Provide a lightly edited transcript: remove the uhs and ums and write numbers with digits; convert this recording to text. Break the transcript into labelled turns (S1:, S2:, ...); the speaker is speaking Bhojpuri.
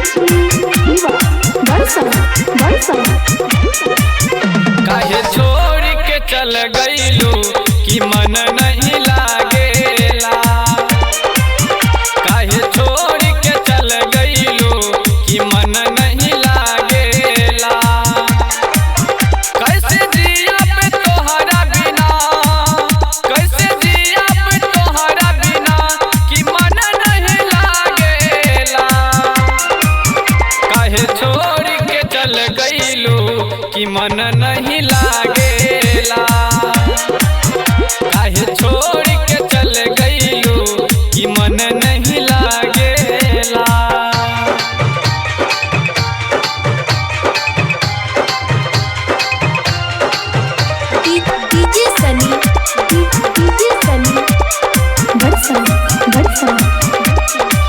S1: DJ Barsa Barsa.
S2: काहे छोड़ के चल गईलू कि मन नहीं लागेला। काहे छोड़ के चल गईलू कि मन नहीं लागेला। कैसे जिया पे तोहरा बिना, कैसे जिया पे तोहरा बिना कि मन नहीं लागेला। काहे छोड़ के चल गईलू कि मन नहीं लागेला। काहे छोड़ के चल गईलू कि मन नहीं लागेला।
S3: DJ Sunny, DJ Sunny,
S1: Barsa Barsa.